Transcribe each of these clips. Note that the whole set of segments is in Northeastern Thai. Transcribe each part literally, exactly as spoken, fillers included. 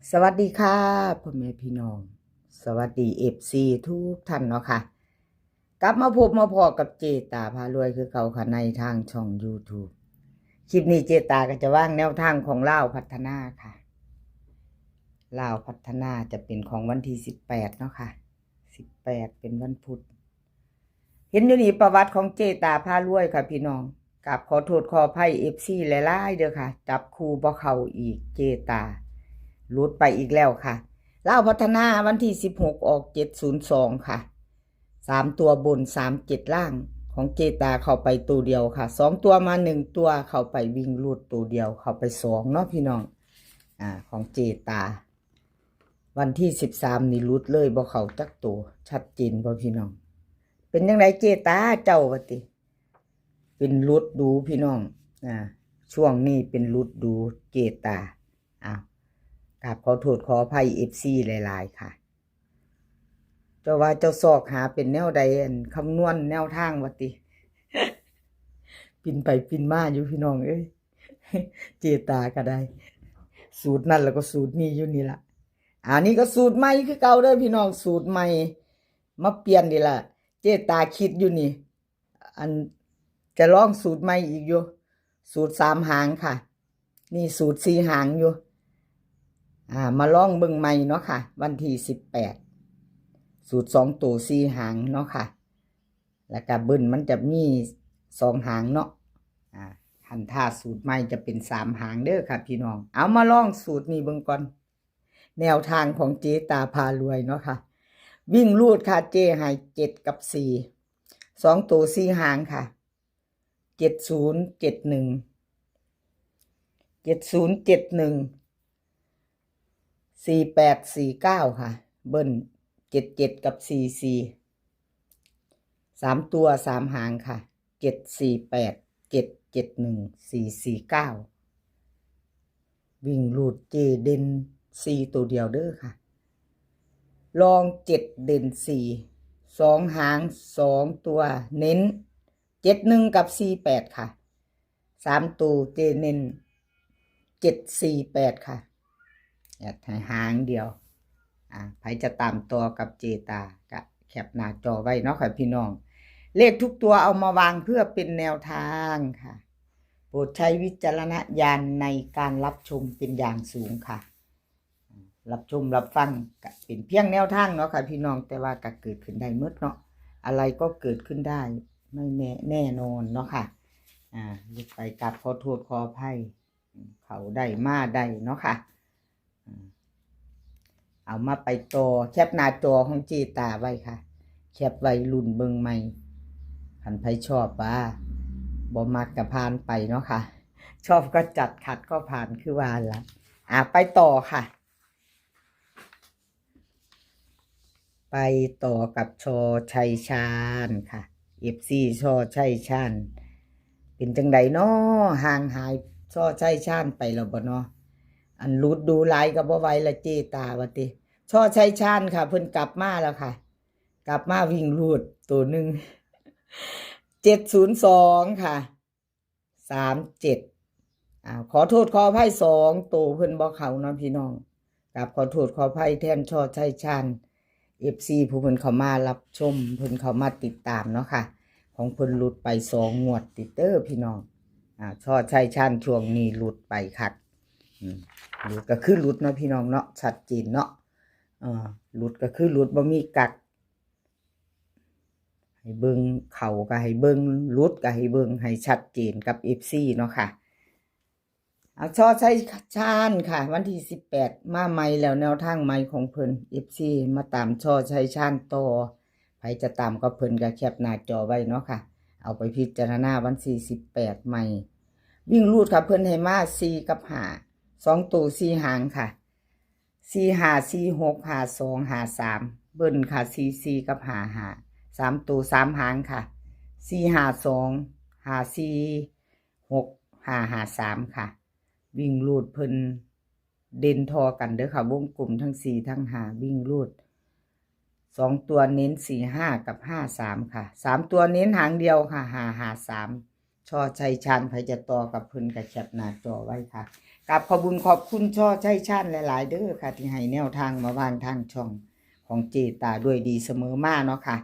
สวัสดีค่ะ พ่อแม่พี่น้อง สวัสดี เอฟซี ทุกท่านเนาะค่ะ กลับมาพบมาพ้อกับเจตาพารวยคือเก่าค่ะ ในทางช่อง YouTube คลิปนี้เจตาก็จะวางแนวทางของลาวพัฒนาค่ะ ลาวพัฒนาจะเป็นของวันที่สิบแปดเนาะค่ะ สิบแปด เป็นวันพุธ เห็นอยู่นี่ประวัติของเจตาพารวยค่ะพี่น้อง กราบขอโทษขออภัย เอฟซี หลายๆเด้อค่ะ จับคู่บ่เข้าอีก เจตาหลุดไปอีกแล้วค่ะ ลาวพัฒนาวันที่สิบหก ออก เจ็ดศูนย์สอง ค่ะ สามตัวบน สามเจ็ด ล่าง ของเจตาเข้าไปตัวเดียวค่ะ สองตัวมาหนึ่งตัว เข้าไปวิ่งรูดตัวเดียว เข้าไปสองเนาะพี่น้อง อ่า ของเจตา วันที่สิบสามนี่หลุดเลย บ่เข้าจักตัว ชัดเจนบ่พี่น้อง เป็นจั่งใดเจตาเจ้าว่าติ เป็นหลุดดูพี่น้อง อ่า ช่วงนี้เป็นหลุดดูเจตา อ้าว กราบขอโทษขออภัย เอฟซี หลายๆค่ะ เจ้าว่าเจ้าซอกหาเป็นแนวใด อันคำนวณแนวทางว่าติ ปินไปปินมาอยู่พี่น้องเอ้ย เจตาก็ได้ สูตรนั่นแล้วก็สูตรนี้อยู่นี่ละ อันนี้ก็สูตรใหม่คือเก่าเด้อพี่น้อง สูตรใหม่ มาเปลี่ยนนี่ละ เจตาคิดอยู่นี่ อันจะลองสูตรใหม่อีกอยู่ สูตรสามหางค่ะ นี่สูตรสี่หางอยู่ อ่า มาลองเบิ่งใหม่เนาะค่ะ วันที่สิบแปด สูตรสองตัวสี่หางเนาะค่ะ แล้วก็เบิ้ลมันจะมีสองหางเนาะ อ่า คันถ้าสูตรใหม่จะเป็นสามหางเด้อค่ะพี่น้อง เอามาลองสูตรนี้เบิ่งก่อน แนวทางของเจตาพารวยเนาะค่ะ วิ่งรูดค่ะ เจให้เจ็ดกับสี่ สองตัวสี่หางค่ะ เจ็ดศูนย์ เจ็ดหนึ่ง เจ็ดศูนย์ เจ็ดหนึ่ง สี่แปด สี่เก้า ค่ะ เบิ้ล เจ็ดเจ็ด กับ สี่สี่ สามตัวสามหางค่ะ เจ็ดสี่แปด เจ็ดเจ็ดหนึ่ง สี่สี่เก้า วิ่งรูดเจเด่นสี่ตัวเดียวเด้อค่ะ รองเจ็ดเด่นสี่ สองหางสองตัวเน้น เจ็ดหนึ่ง กับ สี่แปด ค่ะ สามตัวเจเน้น เจ็ดสี่แปด ค่ะ แอดให้หางเดียว อ่า ใครจะตามต่อกับเจตาก็แคปหน้าจอไว้เนาะค่ะพี่น้อง เลขทุกตัวเอามาวางเพื่อเป็นแนวทางค่ะ โปรดใช้วิจารณญาณในการรับชมเป็นอย่างสูงค่ะ รับชมรับฟังก็เป็นเพียงแนวทางเนาะค่ะพี่น้อง แต่ว่าก็เกิดขึ้นได้หมดเนาะ อะไรก็เกิดขึ้นได้ ไม่แน่ แน่นอนเนาะค่ะ อ่า หลุดไปกราบขอโทษขออภัย เข้าได้มาได้เนาะค่ะ อ่า เอามาไปต่อ แคปหน้าจอของเจตาไว้ค่ะ แคปไว้รุ่นเบิ่งใหม่ คันไผชอบว่า บ่มักก็ผ่านไปเนาะค่ะ ชอบก็จัด ขัดก็ผ่าน คือว่าละ อ่า ไปต่อค่ะ ไปต่อกับ ช.ชัยชาญ ค่ะ เอฟซี ช.ชัยชาญ เป็นจั่งใดน้อ ห่างหาย ช.ชัยชาญ ไปแล้วบ่น้อ อันหลุดดูหลายก็บ่ไหวละเจตาว่าติ ช.ชัยชาญ ค่ะ เพิ่นกลับมาแล้วค่ะ กลับมาวิ่งรูดตัวหนึ่ง เจ็ดศูนย์สอง ค่ะ สามเจ็ด อ่า ขอโทษขออภัย สองตัวเพิ่นบ่เข้าเนาะพี่น้อง กราบขอโทษขออภัยแทน ช.ชัยชาญ เอฟซี ผู้เพิ่นเข้ามารับชม เพิ่นเข้ามาติดตามเนาะค่ะ ของเพิ่นหลุดไปสองงวดติดเด้อพี่น้อง อ่า ช.ชัยชาญ ช่วงนี้หลุดไปคัก อืม หลุดก็คือหลุดเนาะพี่น้องเนาะ ชัดเจนเนาะ เอ่อ หลุดก็คือหลุด บ่มีกัก ให้เบิ่งเข้าก็ให้เบิ่ง หลุดก็ให้เบิ่งให้ชัดเจนกับ เอฟซี เนาะค่ะ เอา ช.ชัยชาญ ค่ะ วันที่สิบแปด มาใหม่แล้ว แนวทางใหม่ของเพิ่น เอฟซี มาตาม ช.ชัยชาญ ต่อ ไผจะตามกับเพิ่นก็แคปหน้าจอไว้เนาะค่ะ เอาไปพิจารณาวันที่สิบแปดใหม่ วิ่งรูดค่ะ เพิ่นให้มาสี่กับห้า สองตัวสี่หางค่ะ สี่ห้า สี่หก ห้าสอง ห้าสาม เบิ้ลค่ะ สี่สี่ กับ ห้าห้า สามตัวสามหางค่ะ สี่ห้าสอง ห้าสี่ หกห้า ห้าสาม ค่ะ วิ่งรูดเพิ่นเด่นทอกันเด้อค่ะ วงกลมทั้งสี่ทั้งห้า วิ่งรูด สองตัวเน้น สี่ห้า กับ ห้าสาม ค่ะ สามตัวเน้นหางเดียวค่ะ ห้าห้าสาม ช ชอชัยชาญ ไผจะต่อกับเพิ่นก็แคปหน้าจอไว้ค่ะ กราบขอบบุญขอบคุณชอชัยชาญหลายๆเด้อค่ะ ที่ให้แนวทางมาว่างทางช่องของเจตาด้วยดีเสมอมาเนาะค่ะ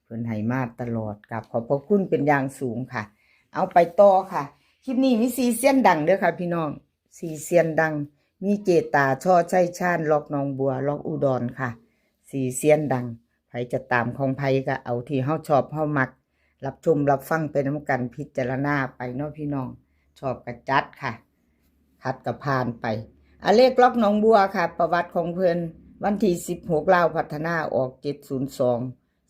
เพิ่นให้มาตลอด กราบขอบพระคุณเป็นอย่างสูงค่ะ เอาไปต่อค่ะ คลิปนี้มีสี่เซียนดังเด้อค่ะพี่น้อง สี่เซียนดัง มีเจตา ชอชัยชาญ ล็อกหนองบัว ล็อกอุดรค่ะ สี่เซียนดัง ไผจะตามของไผก็เอาที่เฮาชอบเฮามัก รับชมรับฟังไปนำกัน พิจารณาไปเนาะพี่น้อง ชอบก็จัดค่ะ ขัดก็ผ่านไป อ่ะ เลขล็อกหนองบัวค่ะ ประวัติของเพิ่น วันที่สิบหก ลาวพัฒนาออก เจ็ดศูนย์สอง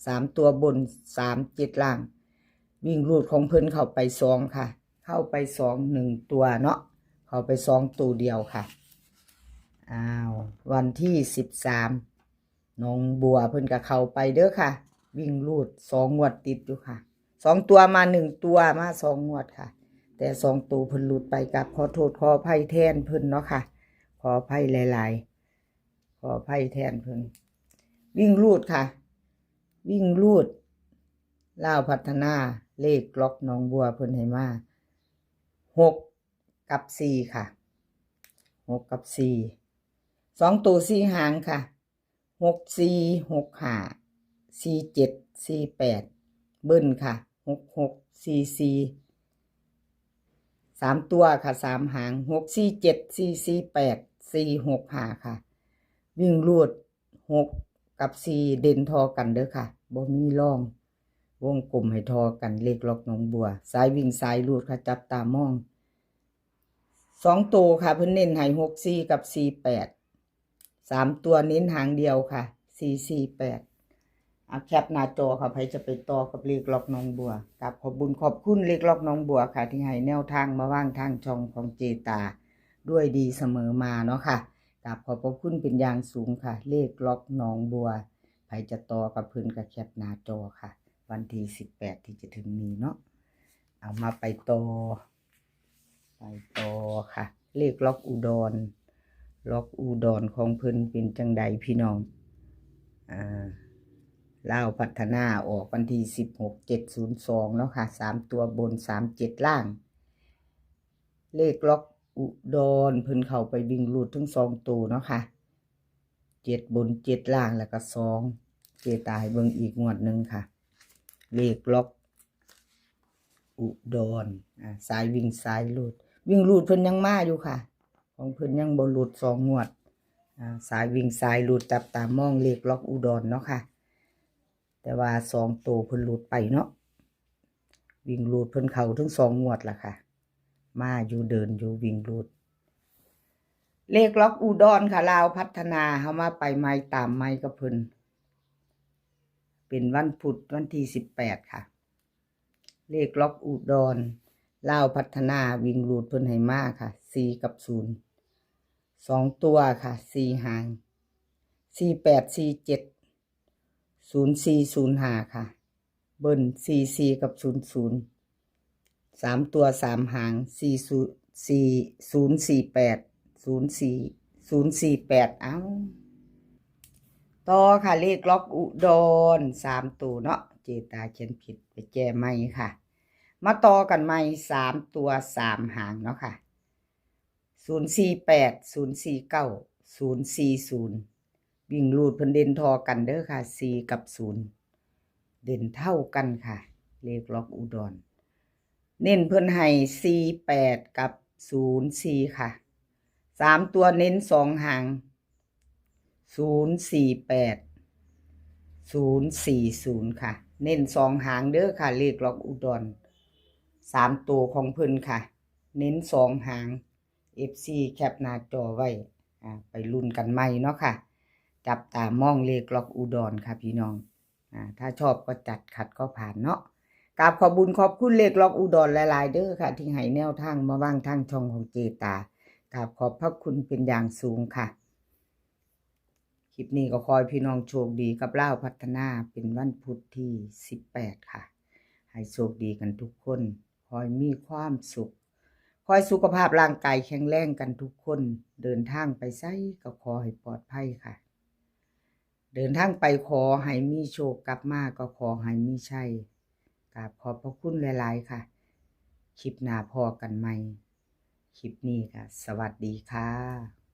สามตัวบน สามเจ็ด ล่าง วิ่งรูดของเพิ่นเข้าไปสองค่ะ เข้าไปสอง หนึ่งตัวเนาะ เข้าไปสองตัวเดียวค่ะ อ้าว วันที่สิบสาม หนองบัวเพิ่นก็เข้าไปเด้อค่ะ วิ่งรูดสองงวดติดอยู่ค่ะ สองตัวมาหนึ่งตัว มาสองงวดค่ะ แต่สองตัวเพิ่นหลุดไป กราบขอโทษขออภัยแทนเพิ่นเนาะค่ะ ขออภัยหลายๆ ขออภัยแทนเพิ่น วิ่งรูดค่ะ วิ่งรูด ลาวพัฒนา เลขล็อกหนองบัวเพิ่นให้มา หกกับสี่ค่ะ หกกับสี่ สองตัวสี่หางค่ะ หกสี่ หกห้า สี่เจ็ด สี่แปด เบิ้ลค่ะ หกหก สี่สี่ สามตัวค่ะ สามหาง หกสี่เจ็ด สี่สี่แปด สี่หกห้า ค่ะ วิ่งรูด หกกับสี่ เด่นทอกันเด้อค่ะ บ่มีรอง วงกลมให้ทอกัน เลขล็อกหนองบัว สายวิ่งสายรูดค่ะ จับตามอง สองตัวค่ะ เพิ่นเน้นให้ หกสี่ กับ สี่แปด สามตัวเน้นหางเดียวค่ะ สี่สี่แปด เอาแคปหน้าจอค่ะ ไผจะไปต่อกับเลขล็อกหนองบัว กราบขอบบุญขอบคุณเลขล็อกหนองบัวค่ะ ที่ให้แนวทางมาว่างทางช่องของเจตา ด้วยดีเสมอมาเนาะค่ะ กราบขอบพระคุณเป็นอย่างสูงค่ะ เลขล็อกหนองบัว ไผจะต่อกับเพิ่นก็แคปหน้าจอค่ะ วันที่สิบแปดที่จะถึงนี้เนาะ เอามาไปต่อ ไปต่อค่ะ เลขล็อกอุดร ล็อกอุดรของเพิ่นเป็นจังใดพี่น้อง อ่า ลาวพัฒนาออกวันที่สิบหก เจ็ดศูนย์สอง เนาะค่ะ สามตัวบน สามเจ็ด ล่าง เลขล็อกอุดรเพิ่นเข้าไปวิ่งรูดทั้งสองตัวเนาะค่ะ เจ็ดบน เจ็ดล่าง แล้วก็สอง เจตาให้เบิ่งอีกงวดหนึ่งค่ะ เลขล็อกอุดร อ่า สายวิ่งสายรูด วิ่งรูดเพิ่นยังมาอยู่ค่ะ ของเพิ่นยังบ่หลุดสองงวด อ่า สายวิ่งสายรูด จับตามองเลขล็อกอุดรเนาะค่ะ แต่ว่าสองตัวเพิ่นหลุดไปเนาะ วิ่งรูดเพิ่นเข้าถึงสองงวดละค่ะ มาอยู่เดินอยู่วิ่งรูด เลขล็อกอุดรค่ะ ลาวพัฒนา เฮามาไปไม้ตามไม้กับเพิ่น เป็นวันพุธวันที่สิบแปดค่ะ เลขล็อกอุดร ลาวพัฒนา วิ่งรูดเพิ่นให้มาค่ะ สี่กับศูนย์ สองตัวค่ะ สี่หาง สี่แปด สี่เจ็ด ศูนย์สี่ ศูนย์ห้า ค่ะ เบิ้ล สี่สี่ กับ ศูนย์ศูนย์ สามตัวสามหาง สี่ศูนย์ สี่ ศูนย์สี่แปด ศูนย์สี่ ศูนย์สี่แปด เอ้า ต่อค่ะ เลขล็อกอุดร สามตัวเนาะ เจตาเขียนผิดไปแก้ใหม่ค่ะ มาต่อกันใหม่ สามตัวสามหางเนาะค่ะ ศูนย์สี่แปด ศูนย์สี่เก้า ศูนย์สี่ศูนย์ วิ่งรูดเพิ่นเด่นทอกันเด้อค่ะ สี่กับศูนย์ เด่นเท่ากันค่ะ เลขล็อกอุดร เน้นเพิ่นให้ สี่แปด กับ ศูนย์สี่ ค่ะ สามตัวเน้นสองหาง ศูนย์สี่แปด ศูนย์สี่ศูนย์ ค่ะ เน้นสองหางเด้อค่ะ เลขล็อกอุดร สามตัวของเพิ่นค่ะ เน้นสองหาง เอฟซี แคปหน้าจอไว้ อ่า ไปลุ้นกันใหม่เนาะค่ะ จับตามองเลขล็อกอุดรค่ะพี่น้อง อ่า ถ้าชอบก็จัด ขัดก็ผ่านเนาะ กราบขอบบุญขอบคุณเลขล็อกอุดรหลายๆเด้อค่ะ ที่ให้แนวทางมาว่างทางช่องของเจตา กราบขอบพระคุณเป็นอย่างสูงค่ะ คลิปนี้ก็ขอให้พี่น้องโชคดีกับลาวพัฒนา เป็นวันพุธที่สิบแปดค่ะ ให้โชคดีกันทุกคน ขอให้มีความสุข ขอให้สุขภาพร่างกายแข็งแรงกันทุกคน เดินทางไปไสก็ขอให้ปลอดภัยค่ะ เดินทางไปขอให้มีโชค กลับมาก็ขอให้มีชัย กราบขอบพระคุณหลายๆค่ะ คลิปหน้าพ้อกันใหม่ คลิปนี้ก็สวัสดีค่ะ